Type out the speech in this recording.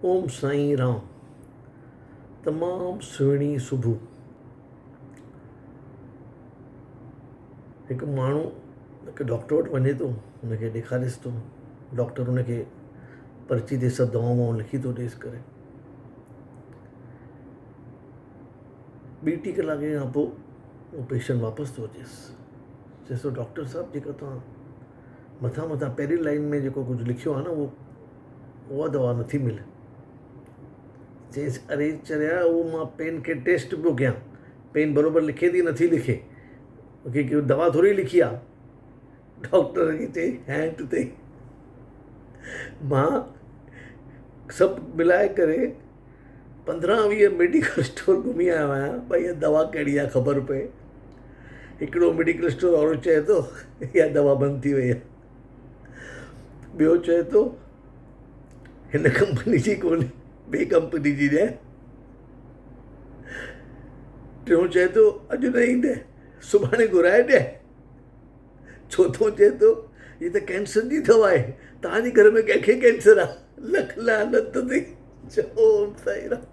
اوم سائين رام. تمام سهڻي صبح. هڪ ماڻهو هڪ ڊاڪٽر وٽ وڃي ٿو هن کي ڏيکاريس ٿو ڊاڪٽر هن کي پرچي تي سڀ دوائون وائون لکي ٿو ڏيس ڪري ٻي ٽي ڪلاڪ کان پوء اهو پيشنٽ واپس ٿو اچيس چئيس ٿو ڊاڪٽر صاحب جيڪا توهان مٿان مٿان پهرين لائن ۾ جيڪو ڪجهه لکيو آهي نه اهو اها دوا نٿي ملي. چيس اري چريا اهو مان پين کي ٽيسٽ پيو ڪيان پين بروبر لکي ٿي نٿي لکي مونکي ڪي دوا ٿوري لکي آ ڊاڪٽر کي چئي هينٽ تي مان سڀ ملائي ڪري 15 20 ميڊيڪل اسٽور گهمي آيو آهيان ڀئي اها دوا ڪهڙي آهي خبر پئي هڪڙو ميڊيڪل اسٽور وارو چئي ٿو اها دوا بند ٿي وئي آهي ٻيو چئي ٿو هن ڪمپني جي ڪونهي ٻي ڪمپني جي ڏي ٽيون چئي ٿو اڄ نه ايندي سڀاڻي گهرائي ڏي چوٿون چئي ٿو هي ته ڪينسر جي دوا آهي توهان جي گهر ۾ ڪنهن کي ڪينسر آهي لک لعنت اٿئي چئو اوم سائين رام.